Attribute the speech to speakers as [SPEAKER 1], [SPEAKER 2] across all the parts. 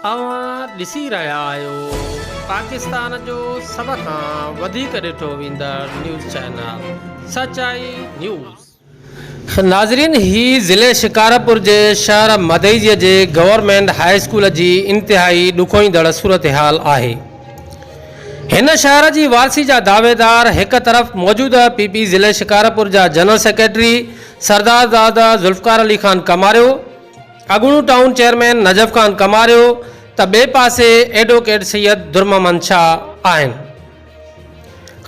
[SPEAKER 1] اوهان ڏسي رهيا آهيو پاڪستان جو سڀ کان وڌيڪ ڏٺو ويندڙ نيوز چينل سچائي نيوز. ناظرين هي ضلعي شڪارپور جي شهر مدئجي جي گورنمينٽ هاء اسڪول جي انتهائي ڏکوئيندڙ صورتحال آهي. هن شهر جي وارثي جا دعويدار هڪ طرف موجوده پي پي ضلعي شڪارپور جا جنرل سيڪريٽري سردار زاده ذوالفقار علي خان ڪماريو، اڳوڻو ٽائون چيئرمين نجف خان ڪماريو ته ٻئي پاسي ايڊووڪيٽ سيد درمحمد شاهه آهن.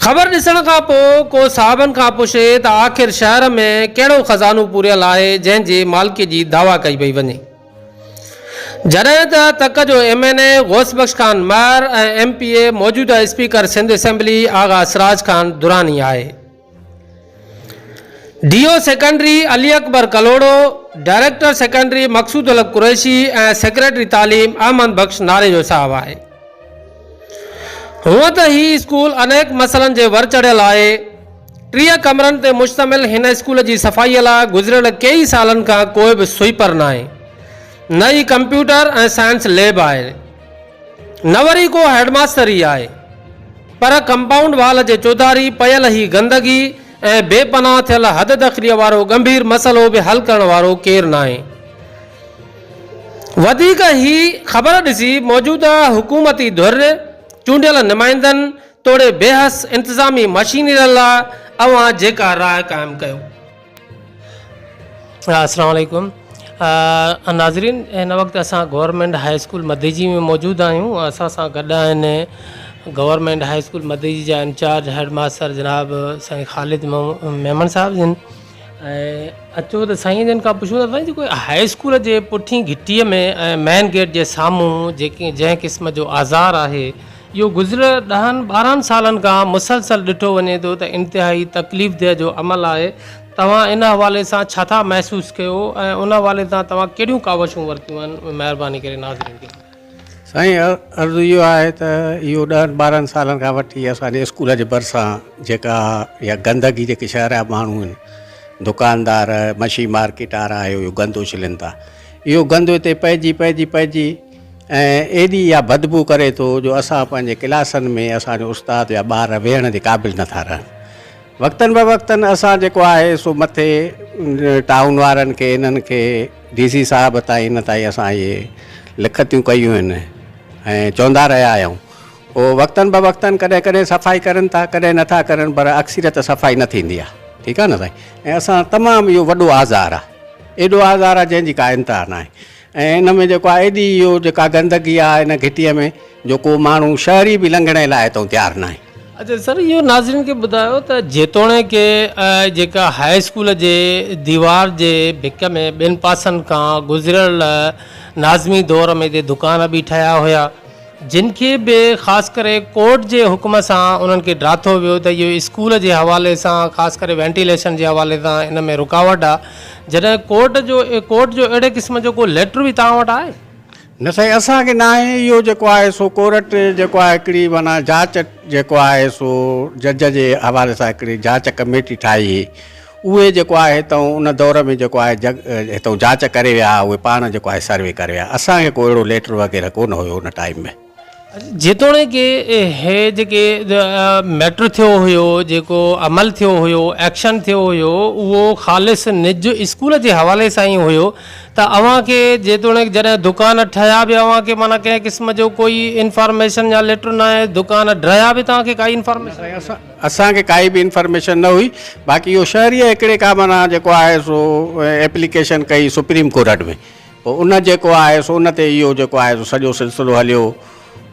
[SPEAKER 1] خبر ڏسڻ کان پوء ڪو صاحبن کان پڇي ته آخر شهر ۾ ڪهڙو خزانو پوريل آهي جنهن جي مالڪي جي دعويٰ ڪئي پئي وڃي. جڏهن ته تڪ جو M N A Ghaus Bakhsh Khan Mahar ۽ M P اي موجوده اسپيڪر سنڌ اسيمبلي آغا سراج خان دراني آهي. D O secondary Ali Akbar Kalhoro, director secondary Maqsood ul Haq Qureshi ۽ secretary تعليم احمد بخش ناريجو صاحب آهي. هونء ته هي اسڪول انيڪ مسئلن جي ور چڙهيل آهي. 30 ڪمرن تي مشتمل هن اسڪول جي صفائيء لاء گذريل ڪيئي سالن کان ڪوئي به سوئيپر ناهي، نه ئي ڪمپيوٽر ۽ سائنس ليب آهي، نه وري ڪو هيڊماستر ئي آهي. پر ڪمپائونڊ وال جي چوڌاري پيل هي گندگي ۽ بي پناهه ٿيل حد دخليء وارو ڳنڀير مسئلو به حل ڪرڻ وارو ڪير ناهي. وڌيڪ هي خبر ڏسي موجوده حڪومتي ڌر، چونڊيل نمائندن توڙي بيحس انتظامي مشينري لاء اوهان جيڪا راء قائم ڪيو. السلام عليڪم ناظرين هن وقت اسان گورنمينٽ هاء اسڪول مديجي ۾ موجود آهيون اسان سان گڏ آهن گورنمينٽ هاء اسڪول مديجي جا انچارج هيڊ ماستر جناب سائين خالد ميمڻ صاحب جن ۽ اچو ته سائين جن کان پڇون ٿا سائين جيڪو هاء اسڪول جي پٺين گهٽيء ۾ ۽ مين گيٽ جي سامهون جيڪي جنهن قسم جو آزار آهي اهو گذريل ڏهن ٻارهن سالن کان مسلسل ڏٺو وڃي ٿو ته انتهائي تڪليف ده جو عمل آهي توهان ان حوالي سان ڇا ٿا محسوس ڪيو ۽ ان حوالي سان توهان ڪهڙيون ڪاوشون ورتيون آهن مهرباني ڪري ناظرين کي
[SPEAKER 2] سائين عرض اهو آهي ته اهو ڏهن ٻارهن سالن کان وٺي اسان جي اسڪول جي ڀرسان جيڪا يا گندگي جيڪي شهر جا ماڻهو آهن دڪاندار مڇي مارڪيٽ وارا اهو گند اڇلين ٿا اهو گند هتي پئجي پئجي پئجي ۽ ايڏي اها بدبو ڪري ٿو جو اسان پنهنجي ڪلاسن ۾ اسان جو استاد يا ٻار ويهڻ جي قابل نٿا رهن وقتن به وقتن اسان جيڪو آهي سو مٿي ٽائون وارن کي انهن کي ڊي سي صاحب تائين ان تائين اسان اهي لکتيون ڪيون آهن ۽ چوندا رهيا آهيون پوء وقتن به وقتن ڪڏهن ڪڏهن صفائي ڪرن ٿا ڪڏهن نٿا ڪرن پر اڪثريت صفائي نه ٿيندي آهي ٺيڪ آهي نه سائين ۽ اسان تمام اهو وڏو آزار آهي ايڏو آزار آهي جنهن جي ڪا انتها ناهي ۽ ان ۾ جيڪو آهي ايڏي اهو جيڪا گندگي آهي ان گهٽيء ۾ جو ڪو ماڻهو شهري به لنگهڻ لاء هتئون تيار ناهي.
[SPEAKER 1] اچا سر اهو ناظرين کي ٻڌايو ته جيتوڻيڪ جيڪا هاء اسڪول جي ديوار جي ڀڪ ۾ ٻن پاسن کان گذريل ناظمي دور ۾ هتي دڪان به ٺهيا هيا جن کي به خاص ڪري ڪورٽ جي حڪم سان انهن کي ڊاٿو ويو ته اهو اسڪول جي حوالي سان خاص ڪري وينٽيليشن جي حوالي سان ان ۾ رڪاوٽ آ جڏهن ڪورٽ جو ڪورٽ جو اهڙي قسم جو ڪو ليٽر به توهان وٽ آهي؟
[SPEAKER 2] نه سائين اسان کي ناهي اهو جيڪو آهي سو ڪورٽ جيڪو آهي هڪڙي معنيٰ جاچ جيڪو آهي سو جج جي حوالي سان هڪڙي جاچ ڪميٽي ٺاهي هئي اهي جيڪو آهي هتئون ان دور ۾ جيڪو آهي جڳ هتئون جاچ ڪري ويا اهي پاڻ جيڪو آهي سروي ڪري ويا اسان کي ڪو اهڙو ليٽر وغيره ڪو نه هيو ان ٽائيم ۾.
[SPEAKER 1] جيتوڻيڪ هي جيڪي ميٽر ٿيو هيو جيڪو عمل ٿيو هيو ايڪشن ٿيو هيو اهو خالص نج اسڪول جي حوالي سان ئي هيو ته اوهان کي جيتوڻيڪ جڏهن دڪان ٺهيا به اوهان کي معنيٰ ڪنهن قسم جو ڪوئي انفارميشن يا ليٽر ناهي دڪان ڊهيا به توهان کي ڪائي انفارميشن
[SPEAKER 2] اسان کي ڪائي به انفارميشن نه هئي باقي اهو شهريء هڪڙي ڪا معنيٰ جيڪو آهي سو ايپليڪيشن ڪئي سپريم ڪورٽ ۾ پوء ان جيڪو آهي سو ان تي اهو جيڪو آهي سو سڄو سلسلو هليو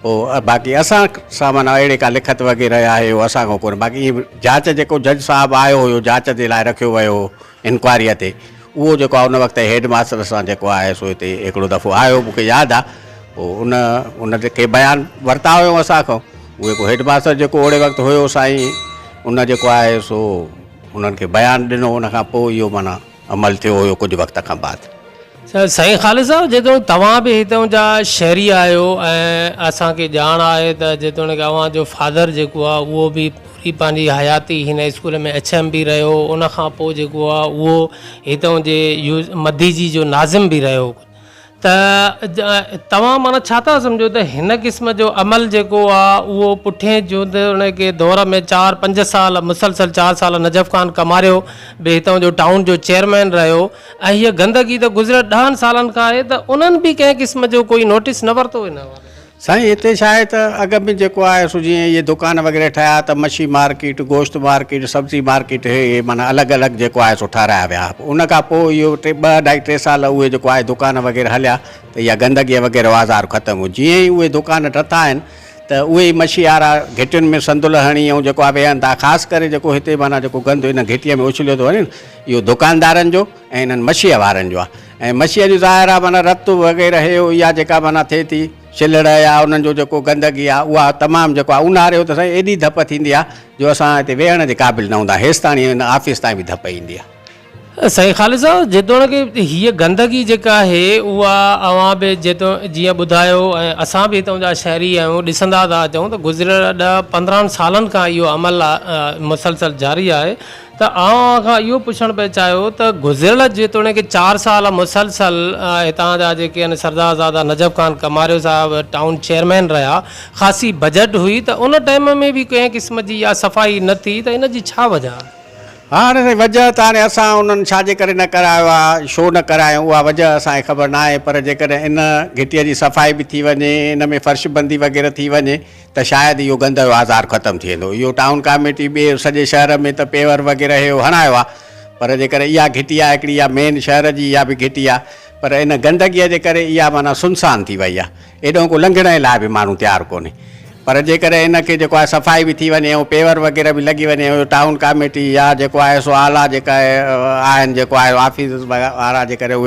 [SPEAKER 2] پوء باقي اسان سان معنيٰ اهڙي ڪا لکت وغيره آهي اهو اسان کان ڪونه باقي ائين جاچ جيڪو جج صاحب آيو هيو جاچ جي لاء رکيو ويو هو انڪوائريء تي اهو جيڪو آهي ان وقت هيڊ ماستر سان جيڪو آهي سو هتي هڪڙو دفعو آيو مون کي ياد آهي پوء ان ان کي بيان ورتا هيو اسان کان اهي پوء هيڊ ماستر جيڪو اوڙي وقت هيو سائين ان جيڪو آهي سو انهن کي بيان ڏنو ان کان پوء اهو معنيٰ عمل ٿيو هيو ڪجهه وقت کان بعد.
[SPEAKER 1] سائين خالد صاحب جيتوڻيڪ توهان به هتئون جا شهري آهيو ۽ اسان کي ڄاڻ آهي ته جيتوڻيڪ اوهان جو فادر جيڪو آهي اهو به پوري پنهنجي حياتي هن اسڪول ۾ ايڇ ايم به رهيو ان کان پوء جيڪو آهي اهو هتئون جي مديجي جو ناظم به رهيو. ته توهان معنيٰ ڇا ٿا سمجهو ته هن قسم جو عمل جيڪو آ اهو پٺئين جوندڻ ڪي دور ۾ چار پنج سال مسلسل چار سال نجف خان ڪماريو به هتان جو ٽائون جو چيئرمين رهيو ۽ هيء گندگي ته گذريل ڏهن سالن کان آهي ته انهن به ڪنهن قسم جو ڪوئي نوٽيس نه ورتو ان حوالي سان.
[SPEAKER 2] سائين هتي ڇا آهي ته اڳ ۾ جيڪو آهي سو جيئن اهي دڪان وغيره ٺهيا ته مڇي مارڪيٽ، گوشت مارڪيٽ، سبزي مارڪيٽ اهي معنيٰ الڳ الڳ جيڪو آهي سو ٺهرايا ويا ان کان پوء اهو ٽي ٻه اڍائي ٽي سال اهي جيڪو آهي دڪان وغيره هليا ته اها گندگيء وغيره جو آزار ختم هو جيئن ئي اهي دڪان ٽٿا آهن ته اهي ئي مڇيارا گهٽين ۾ صندل هڻي ۽ جيڪو آهي ويهن ٿا خاص ڪري جيڪو هتي معنيٰ جيڪو گند ان گهٽيء ۾ اڇليو ٿو وڃي نه اهو دڪاندارن جو ۽ انهن مڇيء وارن جو آهي ۽ مڇيء جو ظاهر آهي معنيٰ رت وغيره هي هو اها جيڪا معنيٰ ٿئي ٿي ڇلڙ يا انهن جو جيڪو گندگي آهي اها تمام جيڪو آهي اونهاري جو ته سائين ايڏي ڌپ ٿيندي آهي جو اسان هتي ويهڻ جي قابل نه هوندا آهيون هيستاڻي هن آفيس تائين به ڌپ ايندي آهي.
[SPEAKER 1] سائين خالد صاحب جيتوڻيڪ هيء گندگي جيڪا آهي اها اوهان به جيتو جيئن ٻڌايو ۽ اسان به هتان جا شهري آهيون ڏسندا ٿا اچون ته گذريل ڏهه پندرهن سالن کان اهو عمل مسلسل جاري آهي ته آئون اوهان کان اهو پڇڻ پئي چاهيو ته گذريل جيتوڻيڪ چار سال مسلسل هتان جا جيڪي آهن سردار زاده نجف خان ڪماريو صاحب ٽائون چيئرمين رهيا خاصي بجيٽ هئي ته ان ٽائيم ۾ به ڪنهن قسم جي اها صفائي نه ٿي ته ان جي ڇا وجه آهي؟
[SPEAKER 2] ها هاڻي سائين وجه ته هاڻي اسان انهن ڇا جي ڪري نه ڪرايو آهي ڇو نه ڪرايو اها وجه اسان کي خبر نه آهي پر جيڪڏهن ان گهٽيء جي صفائي به ٿي وڃي ان ۾ فرش بندي وغيره ٿي وڃي ته شايد اهو گند جو آزار ختم ٿي ويندو. اهو ٽائون ڪاميٽي ٻئي سڄي شهر ۾ ته پيور وغيره اهو هڻايو آهي پر جيڪڏهن اها گهٽي آهي هڪڙي اها مين شهر جي اها به گهٽي آهي پر ان گندگيء جي ڪري اها معنيٰ سنسان ٿي وئي آهي. ايڏهون ڪو لنگهڻ جي لاء به ماڻهو تيار ڪونهي. پر جيڪڏهن ان کي جيڪو آهي صفائي به ٿي وڃي ۽ پيور وغيره به لڳي وڃي ۽ ٽائون ڪاميٽي يا جيڪو آهي سو اعليٰ جيڪا آهن جيڪو آهي آفيسز وارا جيڪڏهن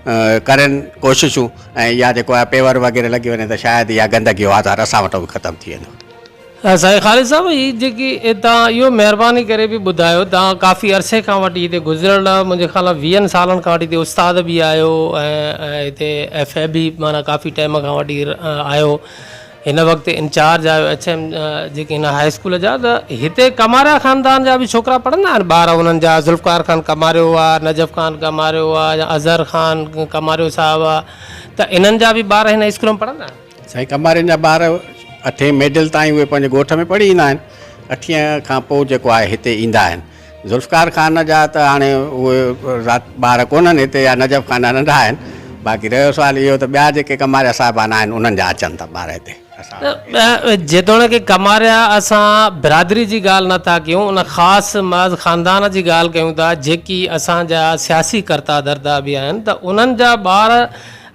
[SPEAKER 2] اهي ڪرين ڪوششون ۽ اها جيڪو آهي پيور وغيره لڳي وڃي ته شايد اها گندگي جو آزار اسان وٽان به ختم ٿي ويندو.
[SPEAKER 1] سائين خالد صاحب هي جيڪي توهان اهو مهرباني ڪري به ٻڌايو توهان ڪافي عرصي کان وٺي هتي گذريل منهنجي خيال ۾ ويهن سالن کان وٺي هتي استاد به آهيو ۽ هتي ايف اي به معنيٰ ڪافي ٽائيم کان وٺي آهيو هن وقت انچارج آهيو ايڇ ايم جيڪي هن هاء اسڪول جا ته هتي ڪماريا خاندان جا به ڇوڪرا پڙهندا آهن ٻار انهن جا ذوالفقار خان ڪماريو آ نجف خان ڪماريو آ يا اظهر خان ڪماريو صاحب آ ته انهن جا به ٻار هن اسڪول ۾ پڙهندا آهن.
[SPEAKER 2] سائين ڪمارين جا ٻار اٺين ميڊل تائين اهي پنهنجي ڳوٺ ۾ پڙهي ايندا آهن اٺين کان پوء جيڪو آهي هتي ايندا آهن ذوالفقار خان جا ته هاڻي اهي ذات ٻار ڪونهن هتي يا نجف خان جا ننڍا آهن باقي رهيو سوال اهو ته ٻيا جيڪي ڪماريا صاحبان آهن انهن جا اچن ٿا ٻار هتي اسان وٽ.
[SPEAKER 1] جيتوڻيڪ ڪماريا اسان برادري جي ڳالهه نه ٿا ڪيون ان خاص محض خاندان جي ڳالهه ڪيون ٿا جيڪي اسان جا سياسي ڪرتا ڌرتا به آهن ته انهن جا ٻار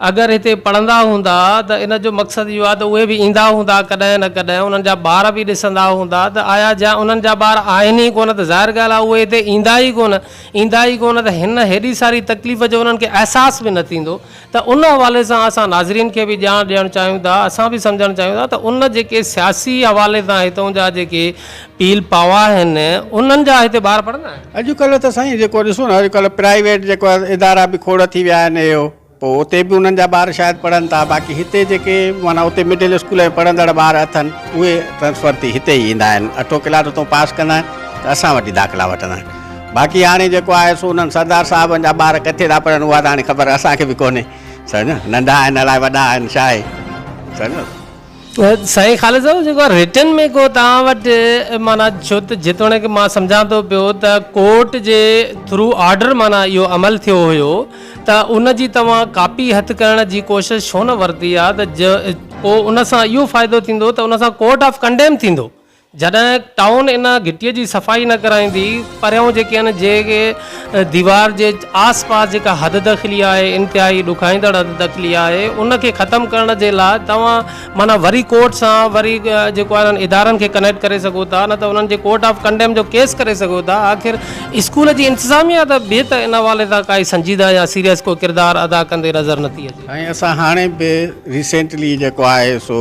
[SPEAKER 1] اگر هتي پڙهندا هوندا ته ان جو مقصد اهو آهي ته اهي به ايندا هوندا ڪڏهن نه ڪڏهن انهن جا ٻار به ڏسندا هوندا ته آيا جا انهن جا ٻار آهن ئي ڪونه ته ظاهر ڳالهه آهي اهي هتي ايندا ئي ڪونه ايندا ئي ڪونه ته هن هيڏي ساري تڪليف جو انهن کي احساس به نه ٿيندو ته ان حوالي سان اسان ناظرين کي به ڄاڻ ڏيڻ چاهيون ٿا اسان به سمجهڻ چاهيون ٿا ته ان جيڪي سياسي حوالي سان هتون جا جيڪي پيل پاوا آهن انهن جا هتي ٻار پڙهندا آهن.
[SPEAKER 2] اڄڪلهه ته سائين جيڪو ڏسو نه اڄڪلهه پرائيويٽ جيڪو ادارا به کوڙ ٿي ويا آهن اهو پوء اتي به انهن جا ٻار شايد پڙهن ٿا باقي هتي جيڪي معنيٰ اتي مڊل اسڪول ۾ پڙهندڙ ٻار اٿن اهي ٽرانسفر ٿي هتي ئي ايندا آهن اٺون ڪلاس اتو پاس ڪندا آهن ته اسان وٽ ئي داخلا وٺندا آهن باقي هاڻي جيڪو آهي سو انهن سردار صاحبن جا ٻار ڪٿي ٿا پڙهن اها ته هاڻي خبر اسان کي به ڪونهي سمجهيو ننڍا آهن الائي وڏا آهن ڇا آهي سمجهيو.
[SPEAKER 1] سائين خالد صاحب جيڪو آهي رٽن ۾ ڪو توهان وٽ معنيٰ ڇو ته جيتوڻيڪ مان سمجهان ٿو پيو ته ڪورٽ جي ٿرو آرڊر معنيٰ اهو عمل ٿيو هيو ته ان جي توهان ڪاپي هٿ ڪرڻ جي ڪوشش ڇو نه ورتي آهي ته پوء ان سان اهو فائدو ٿيندو ته ان سان ڪورٽ آف ڪنڊيم ٿيندو جڏهن ٽائون ان گهٽيء جي صفائي نه ڪرائيندي، پريون جيڪي آهن جيڪي ديوار جي آس پاس جيڪا حد دخلي آهي انتهائي ڏکائيندڙ حد دخلي آهي ان کي ختم ڪرڻ جي لاء توهان معنيٰ وري ڪورٽ سان وري جيڪو آهي انهن ادارن کي ڪنيڪٽ ڪري سگهو ٿا نه ته انهن جي ڪورٽ آف ڪنڊيم جو ڪيس ڪري سگهو ٿا آخر اسڪول جي انتظاميا ته به ته ان حوالي سان ڪائي سنجيده يا سيريس ڪو ڪردار ادا ڪندي نظر نٿي اچي.
[SPEAKER 2] سائين اسان هاڻي به ريسينٽلي جيڪو آهي سو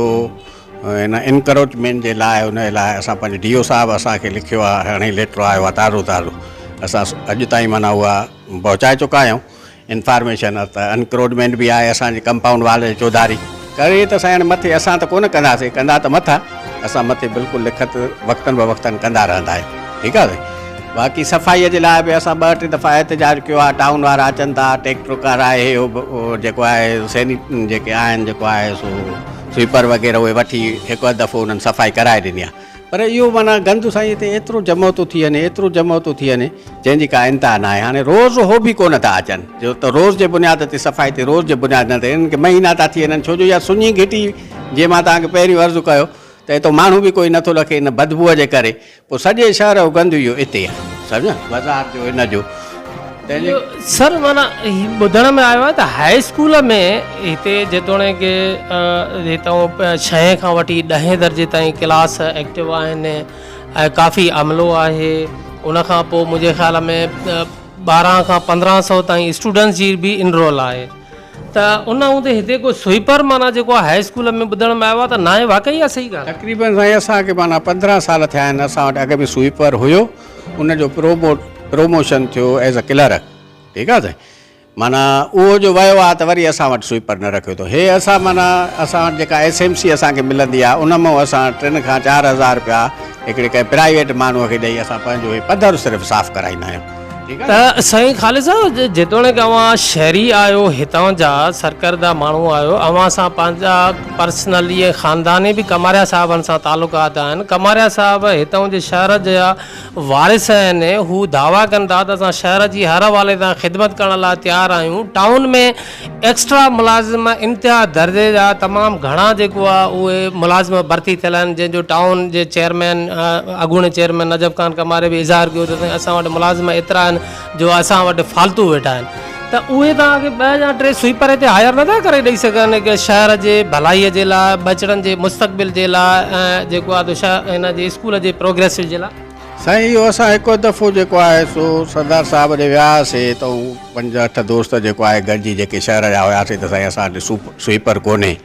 [SPEAKER 2] ان انڪروچمينٽ جي لاء ان جي لاء اسان پنهنجي ڊي او صاحب اسان کي لکيو آهي هاڻي ليٽر آيو آهي تازو تازو اسان اڄ تائين معنيٰ اها پهچائي چڪا آهيون انفارميشن ته انڪروچمينٽ به آهي اسان جي ڪمپائونڊ وال جي چوڌاري ڪري ته سائين هاڻي مٿي اسان ته ڪونه ڪنداسين ڪندا ته مٿا اسان مٿي بلڪل لکت وقتن به وقتن ڪندا رهندا آهيون ٺيڪ آهي سائين. باقي صفائيء جي لاء به اسان ٻه ٽي دفعا احتجاج ڪيو آهي، ٽائون وارا اچن ٿا، ٽيڪٽر ڪارائي هي هو جيڪو آهي سيني جيڪي آهن جيڪو آهي سو سوئيپر وغيره اهي وٺي هڪ اڌ دفعو انهن صفائي ڪرائي ڏني آهي پر اهو معنيٰ گند سائين هتي ايترو جمع ٿو ٿي وڃي ايترو جمع ٿو ٿي وڃي جنهن جي ڪا انتها ناهي هاڻي روز هو به ڪونه ٿا اچن جو ته روز جي بنياد تي صفائي تي روز جي بنياد نه تي انهن کي مهينا ٿا ٿي وڃن ڇو جو اها سڃي گهٽي جيئن مان توهان کي پهريون عرض ڪيو ته هتو ماڻهو به ڪوئي نٿو لکي ان بدبوء جي ڪري پوء سڄي شهر جو گند اهو اتي آهي سمجهيو بازار جو ان جو تنهن جي.
[SPEAKER 1] سر معنيٰ هي ٻڌڻ ۾ آيو آهي ته هاء اسڪول ۾ هتي جيتوڻيڪ هتان ڇهين کان وٺي ڏهين درجي تائين ڪلاس ايڪٽو آهن ۽ ڪافي عملو آهي ان کان پوء منهنجي خيال ۾ 12 کان 15 سو تائين اسٽوڊنٽس جي به انرول آهي ته ان هوندي هتي ڪو سوئيپر معنيٰ جيڪو آهي هاء اسڪول ۾ ٻڌڻ ۾ آيو آهي ته ناهي واقعي اها صحيح ڳالهه آهي؟
[SPEAKER 2] تقريبن سائين اسان کي معنيٰ 15 سال ٿيا آهن اسان وٽ اڳ ۾ سوئيپر هيو ان جو پروموٽ پروموشن ٿيو ايز ا ڪلرڪ ٺيڪ آهي سائين معنيٰ اهو جو ويو آهي ته وري اسان وٽ سوئيپر نه رکيو اٿو هي اسان معنيٰ اسان وٽ جيڪا ايس ايم سي اسان کي ملندي آهي ان مان اسان ٽن کان 4000 رپيا هڪڙي ڪنهن پرائيويٽ ماڻهوء کي ڏئي اسان پنهنجو هي پڌر صرف صاف ڪرائيندا آهيون.
[SPEAKER 1] ته سائين خالد صاحب جيتوڻيڪ اوهان شهري آهيو هتان جا سرڪرده ماڻهو آهيو اوهان سان پنهنجا پرسنلي ۽ خانداني به ڪماريا صاحبن سان تعلقات آهن ڪماريا صاحب هتان جي شهر جا وارث آهن هو دعويٰ ڪن ٿا ته اسان شهر جي هر حوالي سان خدمت ڪرڻ لاء تيار آهيون ٽائون ۾ ايڪسٽرا ملازم انتها درجي جا تمام گهڻا جيڪو آ اهي ملازم ڀرتي ٿيل آهن جنهن جو ٽائون جي چيئرمين اڳوڻي چيئرمين نجف خان ڪماري به اظهار ڪيو ته سائين اسان وٽ ملازم ايترا آهن جو اسان وٽ فالتو ويٺا آهن ته اهي توهان کي ٻه يا ٽي سوئيپر هتي هائر نٿا ڪري ڏئي سگهن ڪي شهر جي ڀلائي جي لاء ٻچڙن جي مستقبل جي لاء ۽ جيڪو آ ته هن جي اسڪول جي پروگريس جي لاء.
[SPEAKER 2] سائين اهو اسان هڪ دفعو جيڪو آهي سو سردار صاحب ڏي ويا هئاسي ته پنج اٺ دوست جيڪو آهي گڏجي جيڪي شهر جا هياسي ته سائين اسان وٽ سوئيپر ڪونهي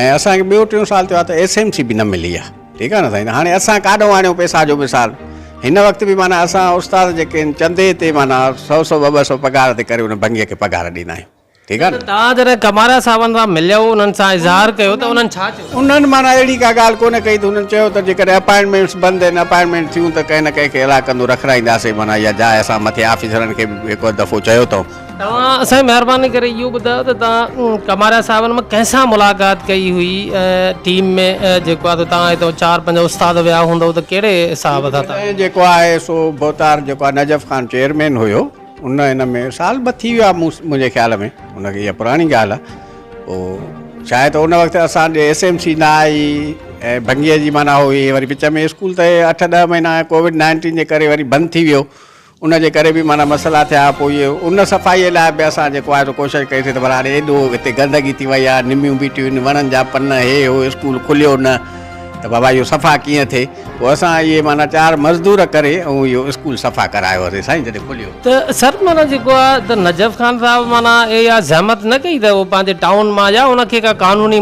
[SPEAKER 2] ۽ اسان کي ٻيو ٽيون سال ٿيو آهي ته ايس ايم سي به نه ملي آهي ٺيڪ آهي نه سائين هاڻي اسان ڪاڏو آڻيون پئسا جو مثال هن وقت به معنيٰ اسان استاد جيڪي آهن چندي تي معنيٰ سو سو ٻه ٻه سو پگهار تي ڪري ان ڀنگيء کي پگهار ڏيندا آهيون ٺيڪ آ نه.
[SPEAKER 1] توهان جڏهن ڪماريا صاحبن سان مليو انهن سان اظهار ڪيو ته انهن ڇا چيو؟
[SPEAKER 2] انهن معنيٰ اهڙي ڪا ڳالهه ڪونه ڪئي ته هنن چيو ته جيڪڏهن اپائنٽمينٽس بند آهن اپائنٽمينٽ ٿيون ته ڪنهن نه ڪنهن کي علائقن رکرائينداسين معنيٰ اها جاء اسان مٿي آفيسرن کي به هڪ اڌ دفعو چيو اٿئون.
[SPEAKER 1] توهان سائين مهرباني ڪري اهو ٻڌايو ته توهان ڪماريا صاحبن مان ڪنهن سان ملاقات ڪئي هئي ۽ ٽيم ۾ جيڪو آهي توهان هتان چار پنج استاد ويا هوندؤ ته ڪهڙي صاحب سان توهان.
[SPEAKER 2] جيڪو آهي سو ڀوتار جيڪو آهي نجف خان چيئرمين هيو. ان ان ۾ سال ٻه ٿي ويا مون منهنجي خيال ۾ ان کي اها پراڻي ڳالهه آهي پوء شايد ان وقت اسان جي ايس ايم سي نه آئي ۽ ڀنگيء جي معنيٰ هئي وري وچ ۾ اسڪول ته اٺ ڏهه مهينا ڪووڊ نائنٽين جي ڪري وري بند ٿي ويو ان جي ڪري به معنيٰ مسئلا ٿيا پوء اهي ان صفائيء لاء به اسان جيڪو آهي سو ڪوشش ڪئي سي ته ڀلا هاڻي ايڏو هتي گندگي ٿي وئي آهي نميون بيٺيون آهن وڻن جا پن هي هو اسڪول کليو نه ته بابا اهو صفا ڪيئن ٿئي؟ پوء اسان اهي معنيٰ چار مزدور ڪري ۽ اهو اسڪول صفا ڪرايو هوسين سائين جڏهن کليو.
[SPEAKER 1] ته سر معنيٰ جيڪو آ ته نجف خان صاحب معنيٰ اها زحمت نه ڪئي ته اهو پنهنجي ٽائون مان يا ان کي ڪا قانوني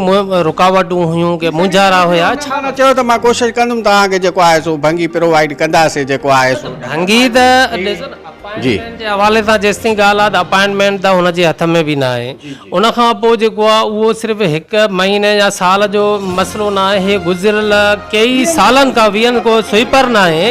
[SPEAKER 1] رڪاوٽون هيون ڪي مونجهارا هيا ڇا؟
[SPEAKER 2] معنيٰ چيو ته مان ڪوشش ڪندم توهان کي جيڪو آهي سو ڀنگي پرووائيڊ ڪنداسين جيڪو آهي سو.
[SPEAKER 1] ڀنگي ته ڏسو نه اپائنٽمينٽ جي حوالي سان جيستائين ڳالهه آ ته اپائنٽمينٽ ته هن جي هٿ ۾ به ناهي. ان کان پوء جيڪو آهي اهو صرف هڪ مهيني يا سال جو مسئلو ناهي هي گذريل ڪيئي سالن کان ويهن ڪو سوئيپر ناهي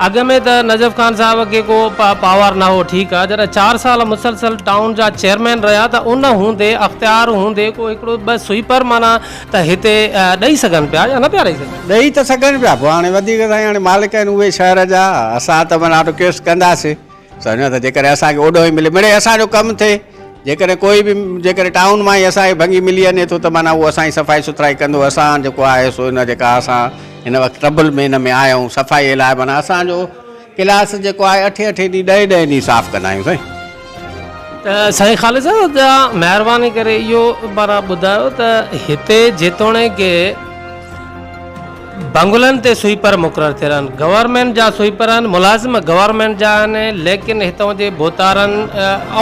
[SPEAKER 1] اڳ ۾ ته نجف خان صاحب کي ڪو پاور نه هو ٺيڪ آهي جڏهن چار سال مسلسل ٽائون جا چيئرمين رهيا ته ان هوندي اختيار هوندي ڪو هڪڙو ٻه سوئيپر معنيٰ ته هتي ڏئي سگهن پيا يا نه پيا ڏئي سگهن.
[SPEAKER 2] ڏئي ته سگهن پيا پوء هاڻي وڌيڪ سائين هاڻي مالڪ آهن اهي شهر جا اسان ته معنيٰ رڪويسٽ ڪنداسين. سمجهو ته جيڪڏهن اسان کي اوڏو ئي ملي مڙئي اسان جو ڪم ٿئي جيڪڏهن ڪوئي به جيڪڏهن ٽائون مان ئي اسان کي ڀنگي ملي وڃي ٿو ته معنيٰ اهو اسان جي صفائي سٿرائي ڪندو اسان جيڪو آهي سو ان جيڪا اسان هن وقت ٽربل ۾ ان ۾ آيا آهيون صفائي لاء معنيٰ اسان جو ڪلاس جيڪو آهي اٺين اٺين ڏينهن ڏهين ڏهين ڏينهن صاف ڪندا آهيون سائين.
[SPEAKER 1] ته سائين خالد صاحب توهان مهرباني ڪري اهو معنيٰ ٻڌايو ته هتي جيتوڻيڪ بنگلن تي سوئيپر مقرر ٿيل آهن. گورنمينٽ جا سوئيپر آهن، ملازم گورنمينٽ جا آهن، ليڪن هتان جي ڀوتارن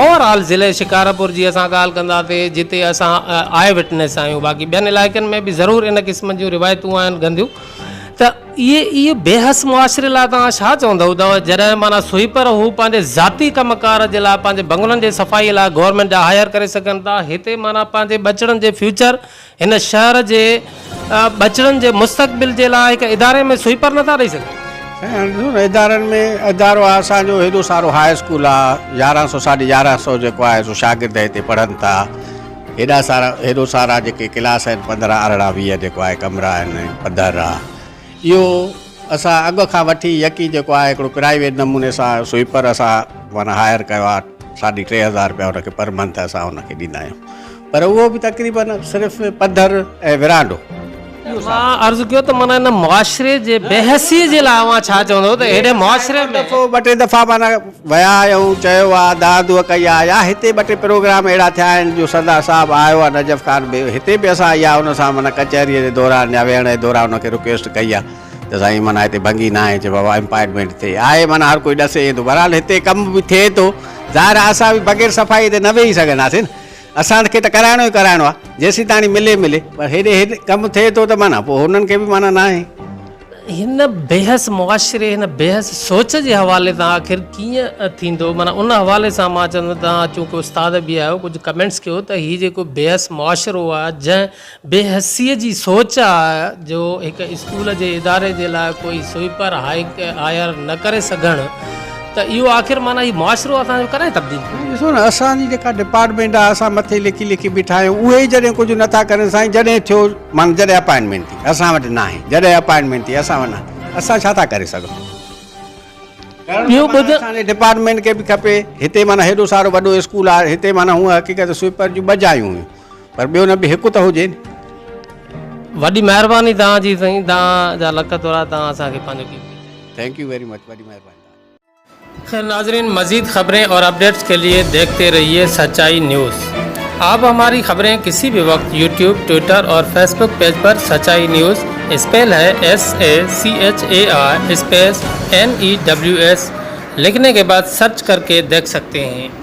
[SPEAKER 1] اوور آل ضلعي شڪارپور جي اسان ڳالهه ڪنداسين جتي اسان آء وٽنيس آهيون باقي ٻين علائقن ۾ به ضرور ان قسم جون روايتون آهن گنديون ته اهي اهي بي حس معاشري لاء توهان ڇا چوندؤ ته جڏهن معنيٰ سوئيپر هو پنهنجي ذاتي ڪم ڪار جي لاء پنهنجي بنگلن جي صفائي لاء گورنمينٽ جا هائير ڪري سگهن ٿا هتي معنيٰ پنهنجي ٻچڙن جي فيوچر هن شهر جي ٻچڙن جي مستقبل جي لاء هڪ اداري ۾ سوئيپر نٿا ڏئي سگهن.
[SPEAKER 2] سائين هاڻي ڏسو نه ادارن ۾ ادارو آهي اسان جو هيڏو سارو هاء اسڪول آهي يارهن سو ساڍي يارهن سو جيڪو آهي سو شاگرد هتي پڙهن ٿا هيڏا سارا هيڏو سارا جيڪي ڪلاس آهن پندرهن ارڙهن ويهه جيڪو آهي ڪمرا آهن پڌر آهي اهو اسان اڳ کان وٺي يڪي جيڪو آهي هڪڙو پرائيويٽ نموني سان سوئيپر اسان معنيٰ هائر ڪيو آهي ساڍي 3000 رپيا ان کي پر منٿ اسان ان کي ڏيندا آهيون پر اهو به تقريبن صرف پڌر ۽ ورانڊو.
[SPEAKER 1] مان عرض ڪيو ته معنيٰ ان معاشري جي بيحسي جي لاء اوهان ڇا چوندؤ ته اهڙي معاشري ۾.
[SPEAKER 2] دفعو ٻه ٽي دفعا معنيٰ ويا آهيون چيو آهي دانهن دونهن ڪئي آهي يا هتي ٻه ٽي پروگرام اهڙا ٿيا آهن جو سردار صاحب آيو آهي نجف خان به هتي به اسان اها ان سان معنيٰ ڪچهريء جي دوران يا ويهڻ جي دوران ان کي رڪويسٽ ڪئي آهي ته سائين معنيٰ هتي ڀنگي ناهي چي بابا امپائنٽمينٽ ٿئي آهي معنيٰ هر ڪوئي ڏسي ايندو بهرحال هتي ڪم به ٿئي ٿو ظاهر آهي اسان به بغير صفائي تي نه ويهي سگهنداسين نه اسان کي ته ڪرائڻو ئي ڪرائڻو آهي جيسين تاڻي ملي ملي پر هيڏي هيڏي ڪم ٿئي ٿو ته معنيٰ پوء هنن کي به معنيٰ ناهي.
[SPEAKER 1] هن بيحس معاشري هن بيحس سوچ جي حوالي سان آخر ڪيئن ٿيندو معنيٰ ان حوالي سان مان چوندس توهان چونڪه استاد به آهيو ڪجهه ڪمينٽس ڪيو ته هي جيڪو بيحس معاشرو آهي جنهن بيحسي جي سوچ آهي جو هڪ اسڪول جي اداري جي لاء ڪوئي سوئيپر هائير نه ڪري سگهڻ ته اهو آخر معنيٰ هي معاشرو اسان جو ڪڏهن تبديل ٿيندو؟
[SPEAKER 2] ڏسو نه اسان جي جيڪا ڊپارٽمينٽ آهي اسان مٿي لکي لکي بيٺا آهيون اهي ئي جڏهن ڪجهه نٿا ڪرن سائين جڏهن ٿيو معنيٰ جڏهن اپائنٽمينٽ ٿي اسان وٽ ناهي جڏهن اپائنٽمينٽ ٿي اسان وٽ ناهي اسان ڇا ٿا ڪري سگهون؟
[SPEAKER 1] ٻيو ٻڌ
[SPEAKER 2] اسان جي ڊپارٽمينٽ کي به کپي هتي معنيٰ هيڏو سارو وڏو اسڪول آهي هتي معنيٰ هونء حقيقت سوئيپر جون ٻه جايون هيون پر ٻيو نه به هڪ ته هجي نه.
[SPEAKER 1] وڏي مهرباني توهان جي سائين توهان جا لک ٿورا توهان اسان کي پنهنجو قيمتي time.
[SPEAKER 2] Thank you very much وڏي مهرباني توهان جي.
[SPEAKER 1] خير ناظرين مزيد خبرين اور اپڊيٽس کے لئي ديکھتي رھيي سچائي نيوز آپ ھماري خبرين ڪسي بھي وقت يوٽيوب ٽوئٽر اور فيسبوڪ پيج پر سچائي نيوز اسپيل ھي S A C H A I space N E W S لکھني کے بعد سرچ ڪر ڪي ديکھ سکتي ھين.